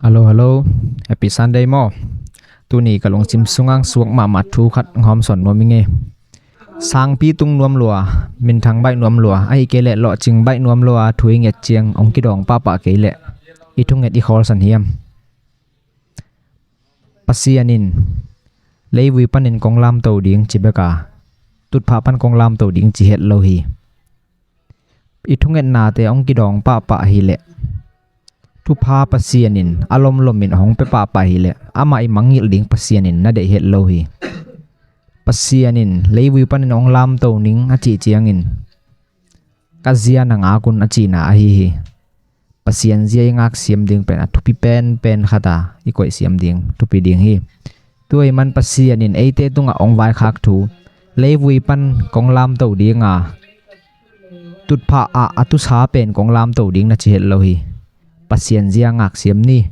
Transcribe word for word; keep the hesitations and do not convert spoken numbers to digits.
Hello, hello. Happy Sunday maw. Tuni ka lungsim sungah suak mahmah thu khat hong hawmsawn nuam ing e. Sangpi tung nuam lua, minthang baih nuam lua, ahih kei leh lawhcing baih nuam lua thu i nget ciang hong kidawng pahpah kei leh i thunget i khawlsan hiam? Pasian in leivui panin kong lamto ding ci bek a, tutphah pan kong lamto ding ci het lo hi. I thungetnate hong kidawng pahpah hi leh, thupha Pasian in a lomlomin hong pia pahpah hi leh, amah i mangngilh ding Pasian in na deih het lo hi. Pasian in leivui panin hong lamto ning a cih ciangin, ka zia na ngak un a cihna ahi hi. Pasian zia i ngak siam ding pen a thupi penpen khat a i koih siam ding thupi ding hi. Tua ahih man Pasian in eite tungah hong vaikhak thu, leivui pan kong lamto ding a, tutphah ah a tusa pen kong lamto ding na ci het lo hi. Pasian zia ngak siam ni.